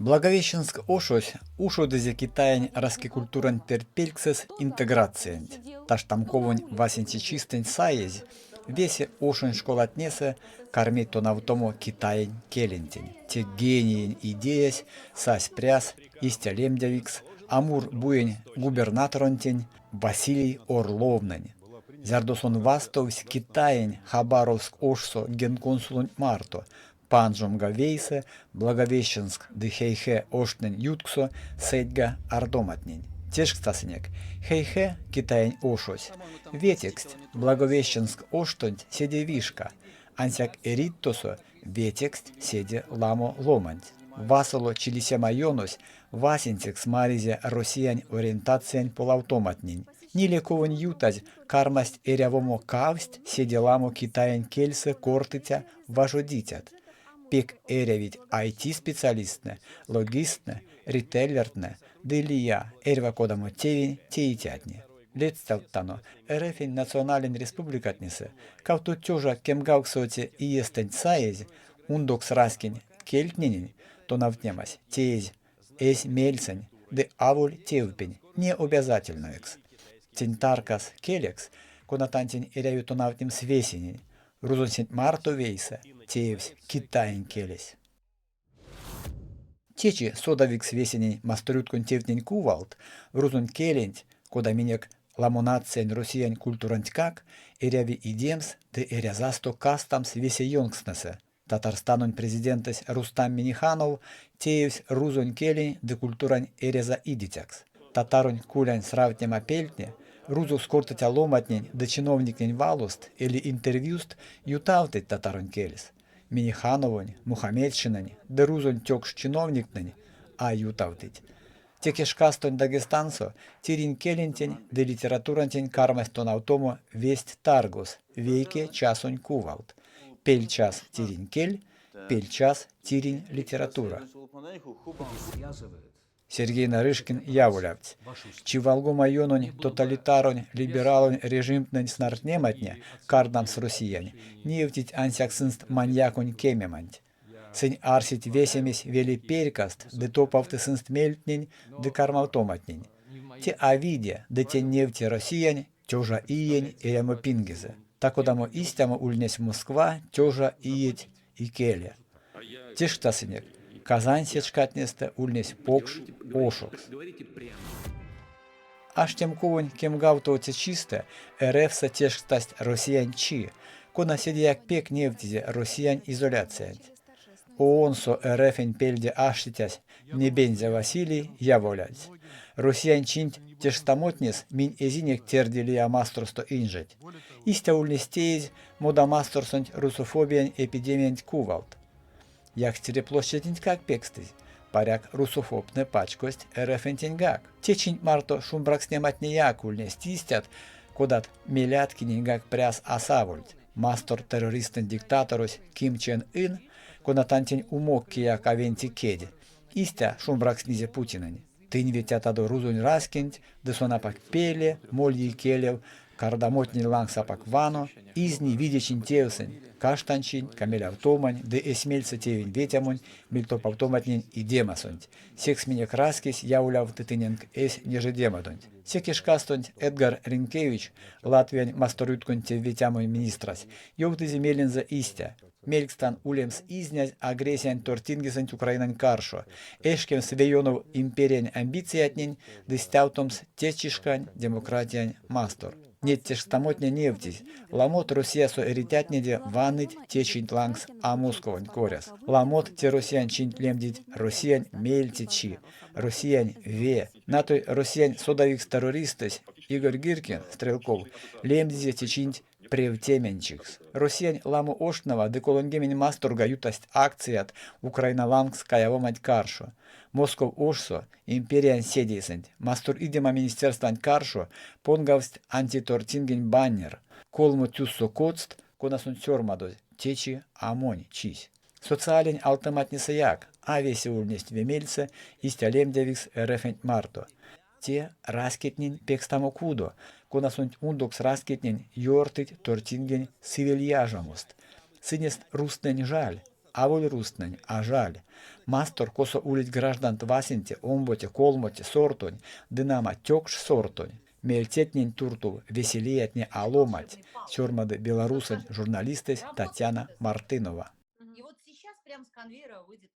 Благовещенск ошось ушодызе Китаень раськекультурань пертьпельксэс интеграциянть. Таштамковонь васенце чистэнть саезь, весе ошонь школатнесэ кармить тонавтомо китаень келентень. Те гениень идеясь сась пряс истя лемдявикс Амур буень губернаторонтень Василий Орловнень. Зярдо сон вастовсь Китаень Хабаровск ошсо генконсулонть марто, панжомга вейсэ Благовещенск ды Хэйхэ оштнень ютксо сэдьга ардоматнень. Тешкстасынек, Хэйхэ, Китаень ошось, ветексть Благовещенск оштонть седе вишка, ансяк эрить тосо ветексть седе ламо ломанть. Васоло чилисема ёнось васенцекс маризе Россиянь ориентациянь полавтоматнень. Ниле ковонь ютазь кармасть эрявомо кавсть седе ламо китаень кельсэ кортыця важодицят. Пек эрявить IT-специалисттнэ, логисттнэ, ритейлертнэ ды лия эрьва кодамо тевень теицятне. Ледстявттано, РФ-нь национальной республикатнесэ кавто тёжа кемгавксовоце иестэнть саезь ундокс раськень кельтненень тонавтнемась теезь эсь мельсэнь ды аволь тевпень необязательноекс. Тень таркас келекс, конатантень эряви тонавтнемс весенень, рузонсенть марто вейсэ теевсь китаень келесь. Течи содавикс весенень масторютконь тевтнень кувалт, рузонь келенть, кода минек ламонациянь Россиянь культурантькак, эряви идемс ды эрязасто кастамс весе ёнкстнэсэ. Татарстанонь президентэсь Рустам Минниханов теевсь рузонь келень ды культурань эряза идицякс. Татаронь кулянь сравтнема пельтне, рузокс кортыця ломантнень ды чиновниктнень валост эли интервьюст ютавтыть татаронь кельс. Миннихановонь, Мухаметшинэнь ды рузонь тёкш чиновниктнень а ютавтыть. Теке шкастонть Дагестансо тиринь келентень ды литературантень кармасть тонавтомо весть таргос, вейке часонь кувалт. Пельчас тиринь кель, пельчас тиринь литература. Сергей Нарышкин яволявтсь: Чивалгома ёнонь тоталитаронь либералонь режимтнень снартнематне кардамс Россиянь, невтить ансяк сынст маньяконь кемеманть. Сынь арсить весемесь вели перькаст ды топавты сынст мельтнень ды кармавтоматнень. Те а виде ды те невти Россиянь тёжа иень эрямопингезэ. Та-кодамо истямо ульнесь Москва тёжа иеть икеле. Тешкстасынек, Казань се шкатнестэ ульнесь покш ошокс. Аштемковонь кемгавтовоце чистэ РФ-сэ тешкстасть Россиянь чи, кона седеяк пек невтизе Россиянь изоляциянть. ООН-со РФ-нь пельде аштицясь Небензя Василий яволявтсь: Россиянь чинть тешкстамотнес минь эзинек терде лия масторсто инжеть. Истя ульнесь теезь модамасторсонть русофобиянь эпидемиянть кувалт. Якстере площадентькак пекстызь. Паряк, русофобтнэ пачкодсть РФ-нтеньгак. Те чинть марто шумбракстнематнеяк ульнесть истят, кодат мелят киненьгак пряс а савольть. Мастор-террористэнь диктаторось Ким Чен Ын, конатантень умок кияк а венти кедь, истя шумбракстнизе Путинэнь. Тынь ветятадо рузонь раськенть, ды сон апак пеле, моли икелев, кардамотнень лангс апак вано, изни видечинь тевсэнть, каштанчинь, камелявтомань ды эсь мельсэ тевень ветямонь мельтопавтоматнень идемасонть. Секс минек раськесь яволявты тыненк эсь нежедемадонть. Секе шкастонть Эдгар Ринкевич, Латвиянь масторютконь тевветямонь министрась, ёвтызе мелензэ истя: Мелькстан улемс изнязь агрессиянь тортингесэнть Украинань каршо, эшкемс веёнов империянь амбициятнень ды стявтомс течи шкань демократиянь мастор. Неть тешкстамотне невтизь, ламот Россиясо эрицятнеде ванныть те чинть лангс а Московонь коряс. Ламот те Россиянь чинть лемдить Россиянь меельце чи, Россиянь ве. Натой Россиянь содавикс террористэсь Игорь Гиркин, Стрелков, лемдизе те чинть превтеменчикс. Россиянь ламо оштнэва ды 30 масторга ютасть акцият Украина лангс каявоманть каршо. Москов ошсо, империянь седейсэнть, масторидема министерстванть каршо понгавтсть антитортингень баннер, колмо тюссо коцт, конасонть сёрмадозь «Течи а монь чись». Социалень алтыматнесэяк а весе ульнесть вемельсэ истя лемдевикс РФ-нть марто. Те раськетнень пекстамо кудо, конасонть ундокс раськетнень ёртыть тортингень сывельяжамост. Сынест рузтнэнь жаль. Аволь рузтнэнь, а жаль. Мастор, косо улить граждант васенце, омбоце, колмоце сортонь, ды нама тёкш сортонь, меельцетнень туртов весе лиятне а ломанть, сёрмады белорусонь журналистэсь Татьяна Мартынова. И вот сейчас прям с конвейера выйдет